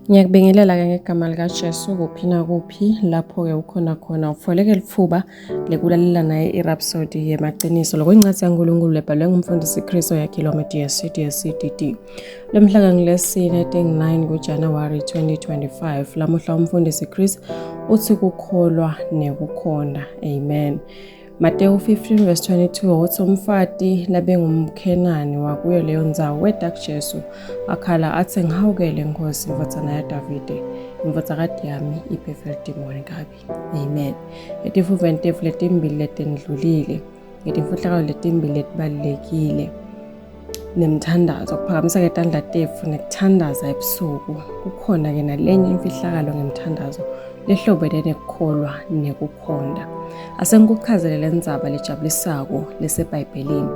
Ngiyakubingelela-ke ngegama likaJesu kuphi nakuphi lapho-ke ukhona khona ufoleke litfuba lekulalela naye iRhapsody yemaqiniso lokuyincwadi yaNkulunkulu lebhalwe ngumfundisi Chris Oyakhilome DSC DSCDD. Lomhla kangilesine 9 kuJanuwari 2025 lamuhla umfundisi Chris uthi kukholwa nekukhonda. Amen. Matewu 15 verse 22 uthi umfati labengumKhenani wakuyo leyo ndzawo weta kuJesu akhala athi ngihawukele Nkosi ndvodzana yaDavide indvodzakati yami iphethwe lidimoni kabi. Amen. Letifundvweni tetfu letimbili letendlulile ngetimfihlakalo letimbili letibalulekile nemthandazo kuphakamisa ketandla tetfu nekuthandaza ebusuku kukhona-ke nalenye imfihlakalo ngemthandazo lehlobene nekukholwa nekukhonda. Asengikuchazele le ndzaba lejabulisako lesebhayibhelini.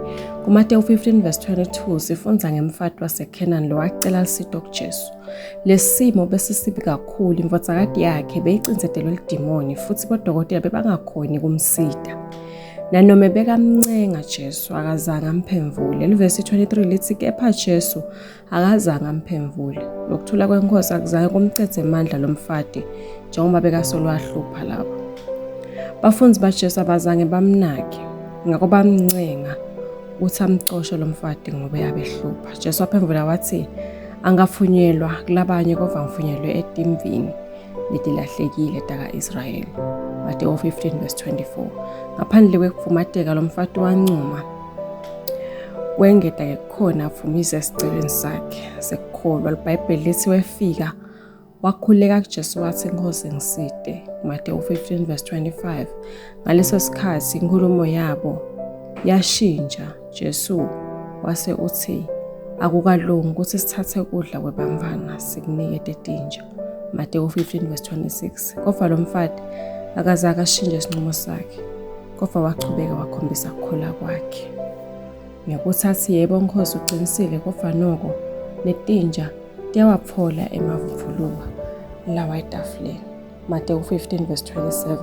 KuMatewu 15 verse 22 sifundza ngemfati waseKhenani lowacela lusito kuJesu. Lesimo besisibi kakhulu, indvodzakati yakhe beyicindzetelwe lidimoni futsi bodokotela bebangakhoni kumsita. Nanome bekamncenga Jesu akazange amphendvule. Livesi 23 lithi kepha Jesu akazange amphendvule. Lokuthula kwenkosi akuzange kumcedze emandla lomfati njengoba bekasolo ahlupha lapho. Bafundzi baJesu abazange bamnake, ngako bamncenga ukuthi amcoshe lomfati ngoba abehlupha. Jesu waphendvula wathi, angafunyelwa kulabanye kodvwa ngifunyelwe etimvini letilahlekile taka-Israyeli. Matewu 15 verse 24. Ngaphandle kwekuvumateka lomfati wancuma kwengeta-ke kukhona avumise esicelweni sakhe sekukholwa. LiBhayibheli lithi wefika wakhuleka kuJesu wathi Nkosi ngisite. Matewu 15 verse 25. Ngaleso sikhathi inkhulumo yabo yashintsha. Jesu wase uthi akukalungi ukuthi sithathe kudla kwebamfana sikunikete tinja. Matewu 15 verse 26. Kodwa lo mfati akazange ashintshe isinqumo sakhe, kodwa wachubeka wakhombisa ukukholwa kwakhe. Ngekuthi athi yebo Nkosi uqinisile kodwa noko netinja tiyawaphola emavuvuluka lawa etafuleni. Matewu 15 verse 27.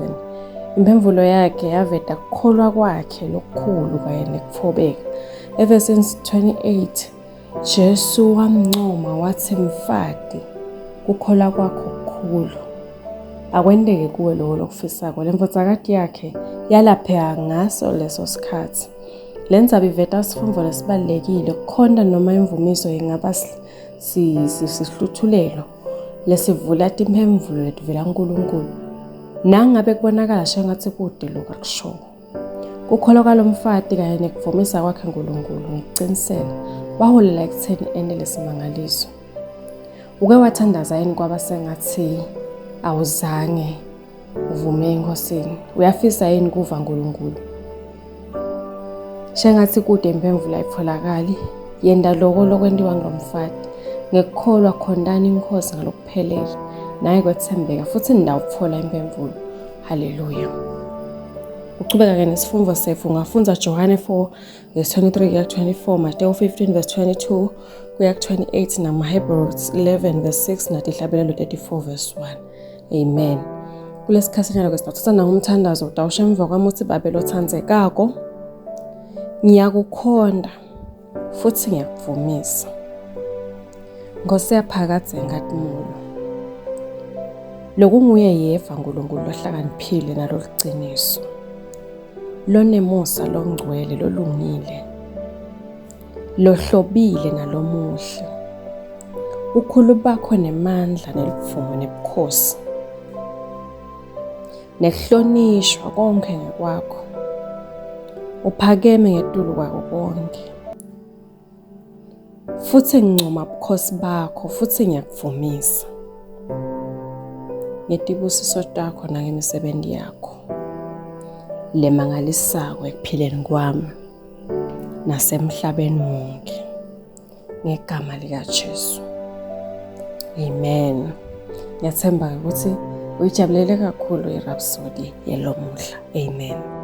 Imphendvulo yakhe yaveta kukholwa kwakhe lokukhulu kanye nekutfobeka. Evesini 28 Jesu wamncoma wathi mfati kukholwa kwakho kukhulu. Akwenteke kuwe loko lokufisako. Le ndvodzakati yakhe yalapheka ngaso leso sikhathi. Le ndzaba iveta sifundvo lesibalulekile. Kukhonta noma imvumiso ingaba sihluthulelo lesivula timphendvulo letivela kuNkulunkulu. Nangabe kubonakala shengatsi kude lokhu akushoko. Kukholwa kwalomfati kanye nekuvumisa kwakhe uNkulunkulu ngekuciniseka waholela ekutheni ente lesimangaliso. Uke wathandaza yini kwaba sengathi awuzange uvume eNkosini? Uyafisa yini kuva uNkulunkulu? Shengatsi kude imphendvulo ayitfolakali. Yenta loko lokwentiwa ngulomfati. Ngekukholwa khontani iNkhosi ngalokuphelele nangekwetsembeka futsi nitawutfola imphendvulo. Haleluya. Uchubeka-ke nesifundvo setfu ungafundza Johane 4 verse 23 kuya 24, Matewu 15 verse 22 kuya 28 namaHebrews 11 verse 6 natihlabelelo 34 verse 1. Amen. Kulesikhathi ke sithatha nangumthandazo utawusho emva kwami uthi Babe lothandzekako ngiyakukhonda futhi ngiyakuvumisa. Nkosi yaphakadze enkatimulo. Lokunguye yeva Nkulunkulu lohlakaniphile naloliciniso. Lonemusa longcwele lolungile. Lohlobile nalomuhle. Ukhulu bakho nemandla neludvumo nebukhosi. Nekuhlonishwa konke ngekwakho. Uphakeme ngetulu kwako konke. Futhi ngincoma bukhosi bakho futhi ngiyakuvumisa ngetibusiso takho nangemisebenzi yakho lemangalisako ekuphileni kwami nasemhlabeni wonke ngegama likaJesu. Amen. Ngiyathemba ukuthi uyijabulele kakhulu iRhapsody yelomuhla. Amen.